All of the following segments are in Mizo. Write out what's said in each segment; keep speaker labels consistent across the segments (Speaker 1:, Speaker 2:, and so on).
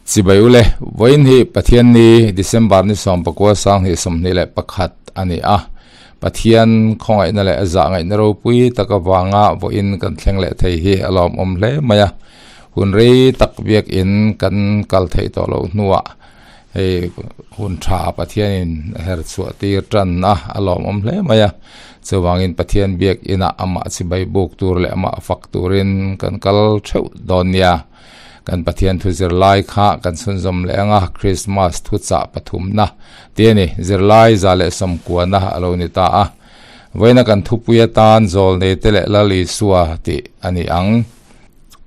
Speaker 1: Chibai ule, vawiin hi Pathianni December ni 19 2021 a ni a. Pathian khawngaihna leh a zahngaihna ropui tak avanga vawiin kan thleng leh thei hi a lawmawm hle mai a. Hun rei tak biakin kan kal theih tawh loh hnuah hei hun tha Pathianin a her chhuah tir tan a, a lawmawm hle mai a. Chuvangin Pathian biakinah amah chibai buk tur leh amah fak turin kan kal theuh dawn nia. Kan Pathian thu zirlai kha kan chhunzawm leh anga Krismas thu chah pathumna tih a ni. Zirlai 190 a lo ni ta a. Vawiina kan thupui atan Zawlnei te leh Lal Isua tih a ni ang.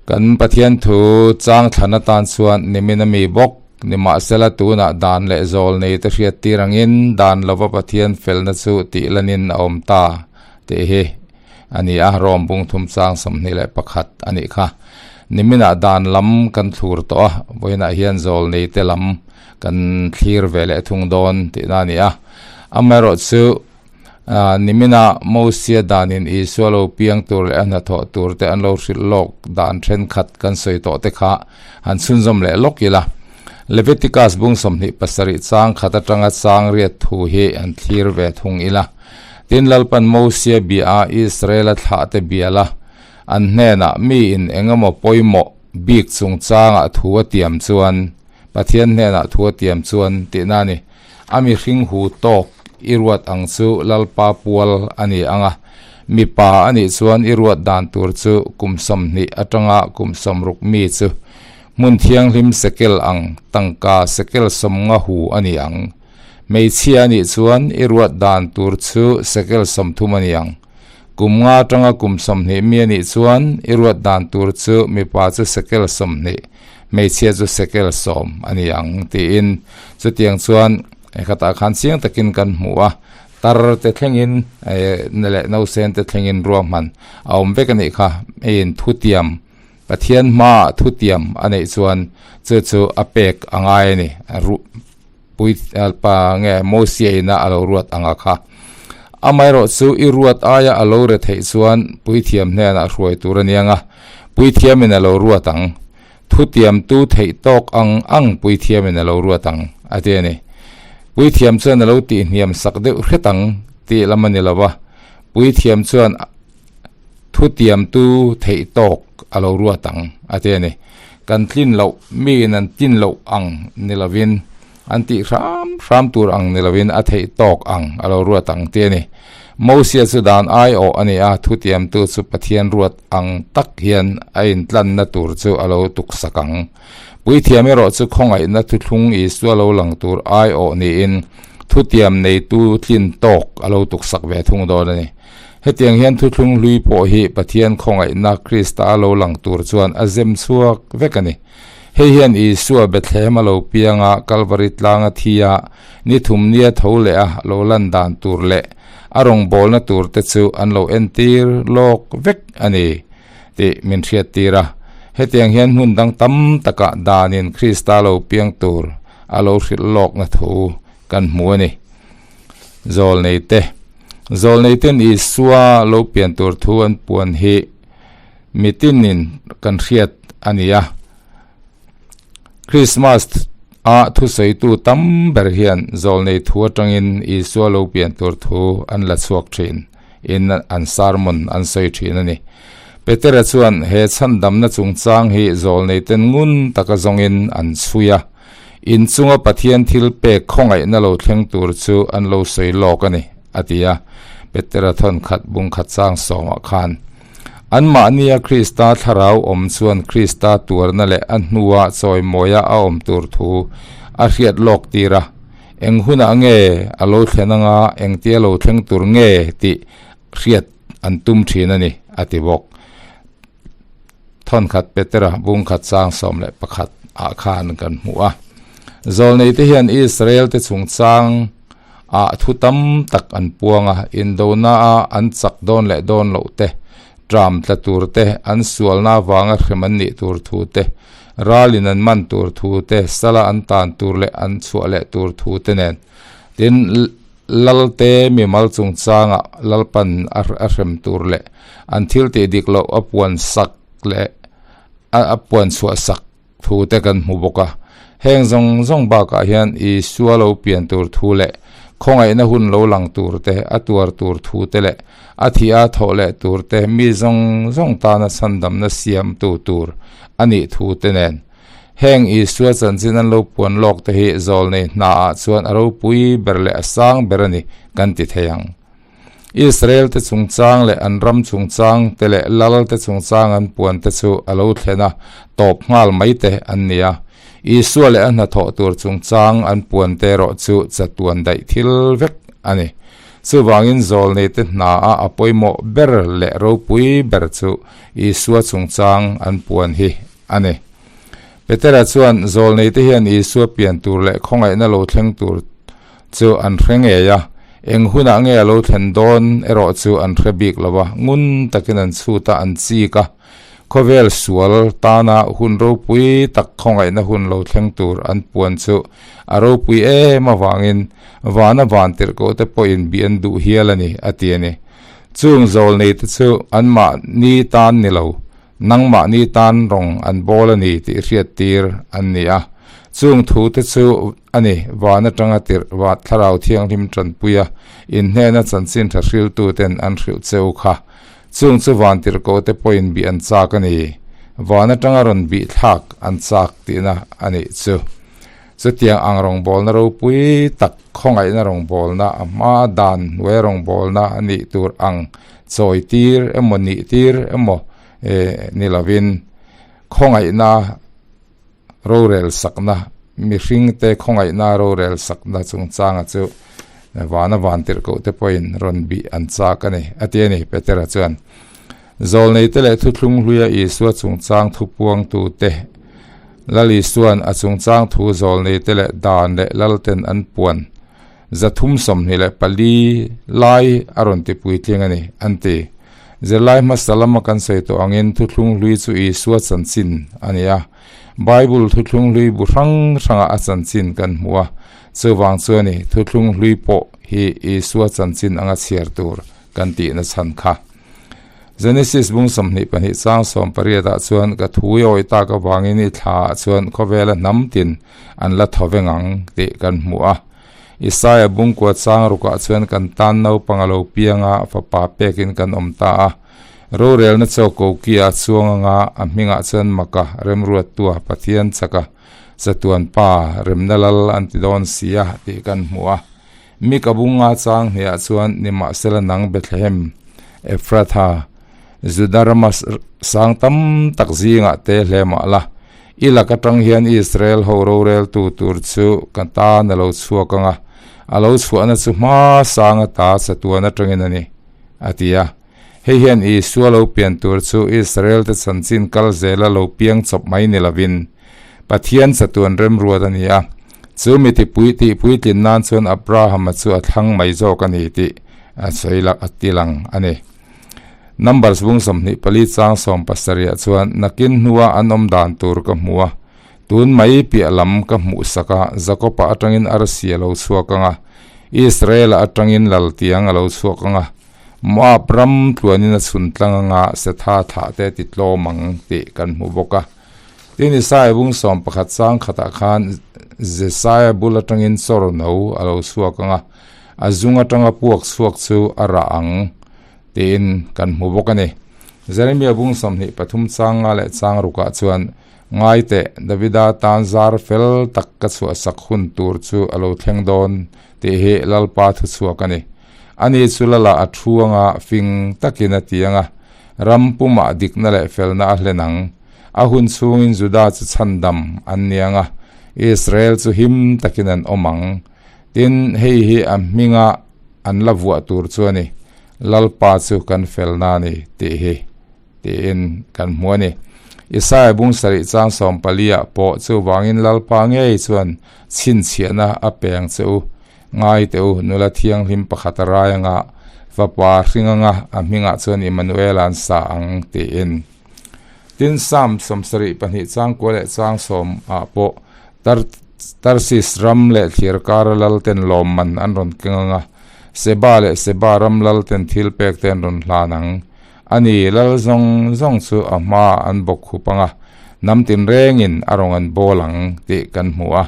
Speaker 1: Kan Pathian thu chang thlan atan chuan nimin a mi bawk. Nimahsela tunah dan leh zawlnei te hriat tir angin dan lova Pathian felna chu tih lanin a awm ta tih hi a ni a, Rom bung thum chang 21 a nih kha. Niminah dan lam kan thlur tawh a, vawiinah hian zawlnei te lam kan thlir ve leh thung dawn tihna a ni a. Amaherawh chu nimina Mosia danin Isua lo piang tur leh a hnathawh tur te an lo hrilh lawk dan thenkhat kan sawi tawh te kha han chhunzawm leh lawk ila. Leviticus bung 27 chang khat atanga chang riat thu hi han thlir ve thung ila. Tin, Lalpan Mosia bia a, Israela thlahte bial a, an hnenah mi in eng emaw pawimawh bik chungchangah thu a tiam chuan, Pathian hnenah thu a tiam chuan tihna a ni. A mihring hu tawk i ruat ang chu Lalpa pual a ni ang a, mipa a nih chuan i ruat dan tur chu kum 20 atanga kum 60 mi chu hmun thianghlim sekel ang tangka sekel 50 hu a ni ang. Hmeichhia a nih chuan i ruat dan tur chu sekel 30 a ni ang. Kum nga atanga kum 20 mi a nih chuan i ruat dan tur chu mipa chu sekel 20, hmeichhia chu sekel 10 a ni ang tiin chutiang chuan khatah khan chiang takin kan hmu a, tar te thlengin leh nausen te thlengin ruahman a awm vek a nih kha. Hei in thutiam Pathian hmaah thutiam a neih chuan chu chu a pek a ngai a ni. Pui pa nge Mosia ina a lo ruat ang a kha. Amaherawh chu i ruat aia a lo re theih chuan puithiam hnenah hruai tur a ni ang a, puithiamin a lo ruat ang. Thutiamtu theih tawk ang ang puithiamin a lo ruat ang, a ti a ni. Puithiam chuan a lo tihhniam sak deuh hret ang tih lam a ni lo va, puithiam chuan thutiamtu theih tawk a lo ruat ang, a ti a ni. Kan tlin loh, miin an tlin loh ang ni lovin, an tih hram hram tur ang ni lovin a theih tawk ang a lo ruat ang ti a ni. Mosia chu dan aiawh a ni a, thutiamtu chu Pathian ruat ang tak hian a intlanna tur chu a lo tuksak ang. Puithiam erawh chu khawngaihna thuthlung Isua lo lang tur aiawh niin thutiam neitu tlin tawk a lo tuksak ve thung dawn a ni. Hetiang hian thuthlung hlui pawh hi Pathian khawngaihna Krista a lo lang tur chuan a zem chhuak vek a ni. Hei hian Isua Bethlehem a lo piang a, Kalvari tlanga thi a, ni thum nia tho leh a lo lan dan tur leh a rawngbawlna tur te chu an lo entir lawk vek a ni tih min hriattir a. Hetiang hian hmun dang tam takah danin Krista lo piang tur a lo hrilh lawkna thu kan hmu a ni. Zawlneite Zawlneiten Isua lo pian tur thu an puan hi mitinin kan hriat a ni a. Christmas a thusawitu tam ber hian zawlnei thu atangin Isua lo pian tur thu an la chhuak thin in an sermon an sawi thin a ni. Petera chuan he chhandamna chungchang hi zawlneiten ngun taka zawngin an chhui a. In chunga Pathian thil pek khawngaihna lo thleng tur chu an lo sawi lawk a ni, a ti a. Petera thawn khat bung khat chang sawmah khan, Anmahnia Krista thlarau awm chuan Krista tuarna leh a hnua chawimawia a awm tur thu a hriat lawk tir a. Eng hunah nge a lo thlen anga engtia lo thleng tur nge tih hriat an tum thin a ni, a ti bawk. Thawnkhat Petera bung khat chang 11 ah khan kan hmu a. Zawlnei te hian Israel te chungchang ah thu tam tak an puang a, indona a an chak dawn leh dawn loh te, tram tla tur te, an sualna avanga hrem an nih tur thu te, ralin an man tur thu te, sala an tan tur leh an chhuah leh tur thu te nen. Tin, Lalte mimal chungchangah Lalpan a hrem tur leh an thil tih dik loh a puan sak leh a puan chhuah sak thu te kan hmu bawk a. Heng zawng zawng bakah hian Isua lo pian tur thu leh khawngaihna hun lo lang tur te, a tuar tur thu te leh a thih a thawh leh tur te, mi zawng zawng tana chhandamna siamtu tur a nih thu te nen. Heng Isua chanchin an lo puan lawk te hi zawlnei hnaah chuan a ropui ber leh a sang ber a ni kan ti thei ang. Israel te chungchang leh an ram chungchang te leh lal te chungchang an puan te chu a lo thlen a, tawp nghal mai te an ni a. Isua leh a hnathawh tur chungchang an puan te erawh chu chatuan daih thil vek a ni. Chuvangin zawlnei te hna a a pawimawh ber leh ropui ber chu Isua chungchang an puan hi a ni. Petera chuan zawlnei te hian Isua pian tur leh khawngaihna lo thleng tur chu an hre ngei a, eng hunah nge a lo thlen dawn erawh chu an hre bik lo va, ngun takin an chhut a, an chik a. Khawvel sual tana hun ropui tak khawngaihna hun lo thleng tur an puan chu a ropui em avangin vana van tirhkoh te pawhin bih an duh hial a ni, a ti a ni. Chung zawlnei te chu anmahni tan ni lo, Nangmahni tan rawng an bawl a ni tih hriattir an ni a. Chung thu te chu a ni, van atanga tirh va Thlarau Thianghlim tanpuia inhnena chanchin tha hriltu ten an hrilh che u kha. Chung chu van tirhkoh te pawhin bih an chak a ni. Van atanga rawn bih thlak an chak tihna a nih chu. Chutiang ang rawngbawlna ropui tak khawngaihna rawngbawlna a hma dan hnuai rawngbawlna a nih tur ang chawi tir emaw nih tir emaw ni lovin khawngaihna rorel sakna mihringte khawngaihna rorel sakna chungchanga chu vana van tirhkoh te pawhin rawn bih an chak a ni a ti a ni Petera chuan. Zawlneite leh thuthlung hluia Isua chungchang thupuangtute Lal Isua'n a chungchang thu zawlneite leh dan leh lalten an puan 324 lai a rawn ti puitling a ni, an ti. Zirlai hmasa lama kan sawi tawh angin thuthlung hlui chu Isua chanchin a ni a. Bible thuthlung hlui bu hrang hrangah a chanchin kan hmu a, chuvang chuan i thuthlung hlui pawh hi Isua chanchin anga chhiar tur kan tihna chhan kha. Genesis bung 22 chang 18 ah chuan ka thu i awi tak avangin i thla ah chuan khawvela hnam tin an la thaw veng ang tih kan hmu a. Isaia bung kua chang rukah chuan kan tan naupang a lo piang a, fapa pekin kan awm ta a. Rorelna chaw kokia a chuang anga a hmingah chuan Maka, Remruattua, Pathian chaka, Chatuan Pa, Remna Lal an ti dawn si a tih kan hmu a. Mi ka bunga chang hniah chuan nimahsela nang Bethlehem, Ephrathah, Juda rama sang tam tak zingah te hle mah la, i lak atang hian Israel ho roreltu tur chu ka tan a lo chhuak ang a, a lo chhuahna chu hma sang ata chatuan atangin a ni, a ti a. Hei hian Isua lo pian tur chu Israel-te chanchin kal zela lo piang chawp mai ni lovin, Pathian chatuan remruat a ni a. Chu mi tipui tih puitlin nan chuan Abrahama chu a thlang mai zawk a ni tih a sawi la a ti lang a ni. Numbers bung 24 chang 70 chuan, Nakin hnua an awm dan tur ka hmu a, tun mai piah lam ka hmuh sak a, Jakob-a atangin arsi a lo chhuak ang a, Israel-a atangin laltiang a lo chhuak ang a, Moab ram tluanin a chhun tlang anga Setha thlah te ti tlawm ang tih kan hmu bawk a. Tin, Isaia bung 11 chang khatah khan Jesaia bul atangin chawr no a lo chhuak ang a, a zung atanga puak chhuak chu a rah ang tiin kan hmu bawk a ni. Jeremia bung 23 chang nga leh chang rukah chuan, Ngai teh, Davida tan zar fel tak ka chhuahsak hun tur chu a lo thleng dawn tih hi Lalpa thuchhuak a ni. Ani chu lala a thu anga fing takin a ti anga, ram pumah dikna leh felna a hlen ang. A hun chhungin Juda chu chhandam an ni anga, Israel chu him takin an awm ang. Tin, hei hi a hminga an la vuah tur chu a ni, Lalpa chu kan felna a ni tih hi. Tiin kan hmu a ni. Isaia bung sarih chang 14 ah pawh chuvangin Lalpa ngei chuan chhinchhiahna a peng che u. Ngai teh u, nula thianghlim pakhat a rai anga, fapa hring anga, a hmingah chuan Immanuel an sa ang, tiin. Tin, Psalm 72 chang kua leh chang 10 ah pawh Tar Tarsis ram leh thlir kara lalten lawmman an rawn keng anga, Seba leh Seba ram lalten thilpek te an rawn hlan ang. A ni, lal zawng zawng chu a hmaah an bawk khup ang a. Hnam tinrengin a rawn an bawl ang tih kan hmu a.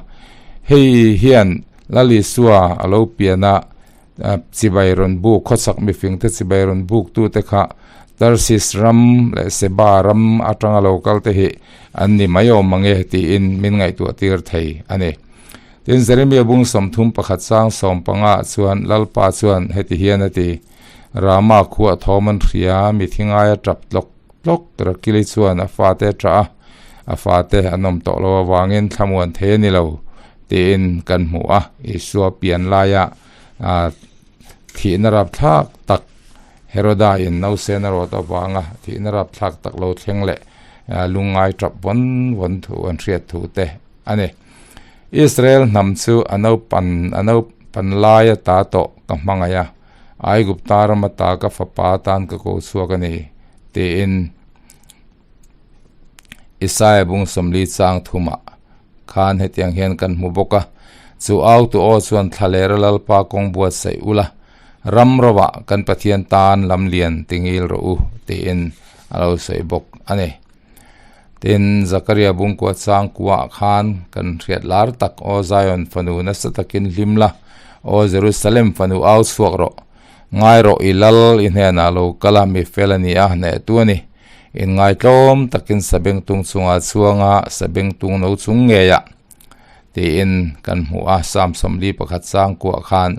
Speaker 1: Hei hian Lal Isua a lo pian a, chibai rawn buk, khawchhak mifingte chibai rawn buktute kha Tarsis ram leh Seba ram atanga lo kalte hi an ni mai awm ang e tiin min ngaihtuah tir thei a ni. Tin, Jeremia bung 31 chang 15 chuan Lalpa chuan heti hian a ti, Rama khuah thawm an hria, mi thingaia tap tlawk tlawk Rakili chuan a fate a tah a, a fate an awm tawh lo avangin thlamuan thei a ni lo tiin kan hmu a, Isua pian laia thihna rapthlak tak Heroda in nausen a rawt avanga thihna rapthlak tak lo thleng leh lungngai tap vawn vawn thu an hriat thu te a ni. Israel hnam chu a naupan a naupan laia ta tawh ka hmangaih a, Aigupta rama ta ka fapa atan ka ko chhuak a ni, tiin Isaia bung 40 chang thumah khan hetiang hian kan hmu bawk a, Chu au tu aw chuan thlalera Lalpa kawng buatsaih ula, ram rovah kan Pathian tan lam lian ti ngil rawh u, tiin a lo sawi bawk a ni. Tin, Zakaria bungkua changkuah khan kan hriat lar tak, Aw Zion fanu nasa takin hlim la, Aw Jerusalem fanu au chhuak rawh. Ngai rawh i lal i hnenah lo kal a, mi fel a ni a, hnehtu a ni. Inngaitlawm takin sabengtung chungah chuang a, sabengtung no chung ngeiah. Tiin kan hmuh a, Psalm 41 changkuah khan,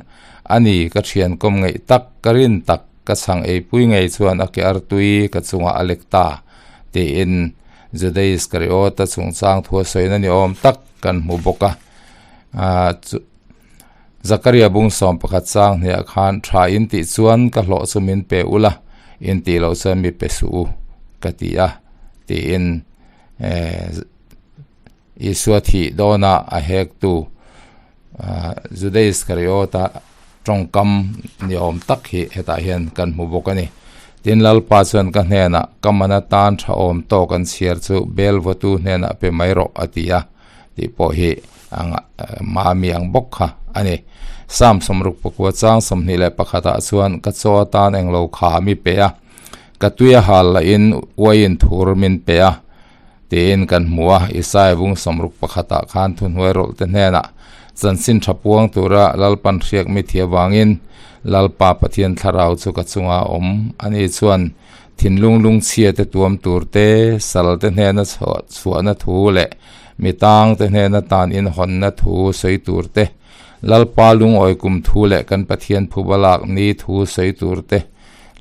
Speaker 1: A ni, ka thian kawm ngeih tak, ka rin tak, ka chhang eipui ngei chuan a ke artui ka chungah a lek ta. Tiin Juda Iskariota chungchang thu a sawina ni awm tak kan hmu bawk a. Chu Zakaria bung 11 chang hniah khan tha in tih chuan ka hlawh chu min pe ula, in tih loh chuan mi pe suh u ka ti a tiin Isua thih dawna a hektu Juda Iskariota tawngkam ni awm tak hi hetah hian kan hmu bawk a ni. Tin, Lalpa chuan ka hnenah, Ka man atan tha awm tawk an chhiar chu bel vawtu hnenah pe mai rawh a ti a, tih pawh hi mami ang bawk kha a ni. Psalm 69 chang 21 ah chuan, Ka chaw atan englo kha mi pe a, ka tui a hal lahin uaiin thur min pe a, Tiin kan hmu a, Isaia bung 61 ah khan thuhnuai rawlh te hnenah chanchin tha puang tura Lalpan hriak mi thi avangin Lalpa Pathian thlarau chu ka chunga a awm. Ani chuan thinlung lungchhia te tuam tur te, sal te hnena chhuahna thu leh mi tang te hnena tan inhawnna thu sawi tur te, Lalpa lungawi kum thu leh kan Pathian phuba lak ni thu sawi tur te,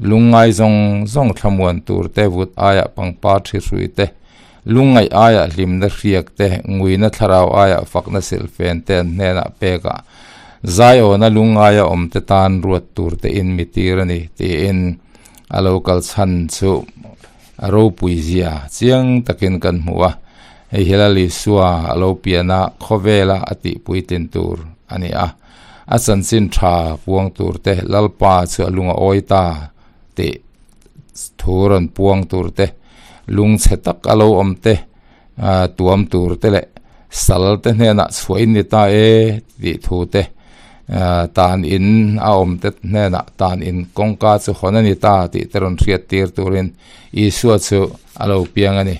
Speaker 1: Lungngai zawng zawng thlamuan tur te, vut aiah pangpar thi hrui te, lungngaih aiah hlimna hriak te, nguina thlarau aiah fakna silhfen te an hnenah pek a, zaiawna lungngaia awm te tan ruat tur te in mi tir a ni, tiin a lo kal chhan chu a ropui zia chiang takin kan hmu a. Hei hi Lal Isua a lo pian a, khawvela a tihpuitlin tur a ni a. A chanchin tha puang tur te, Lalpa chu a lung a awi ta tih thu rawn puang tur te, lungchhe tak a lo awm te, tuam tur te leh sal te hnenah chhuah in ni ta e tih thu te, tan in a awm te hnenah tan in kawngka chu hawn a ni ta tih te rawn hriat tir turin Isua chu a lo piang a ni.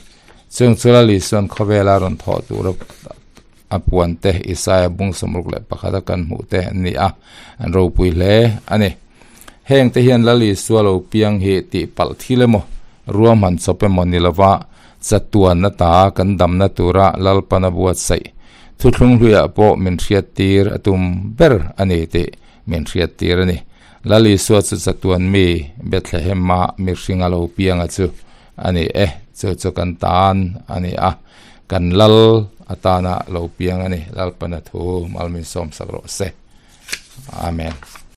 Speaker 1: Chung chu Lal Isua'n khawvela rawn thawh tura A puan te Isaia bung 61 a kan hmuh te an ni a, an ropui hle a ni. Heng te hian Lal Isua lo piang hi tih palh thil emaw, ruahman chawp emaw ni lova chatuan ata kan damna tura Lalpan a buatsaih thuthlung hluiah pawh min hriattir a tum ber a ni tih min hriattir a ni. Lal Isua chu chatuan mi Bethlehem-a mihring a lo pianga chu a ni e, chu chu kan tan a ni a. Kan lal atana lo piang a ni. Lalpana thu mal min sawmsak rawh se. Amen.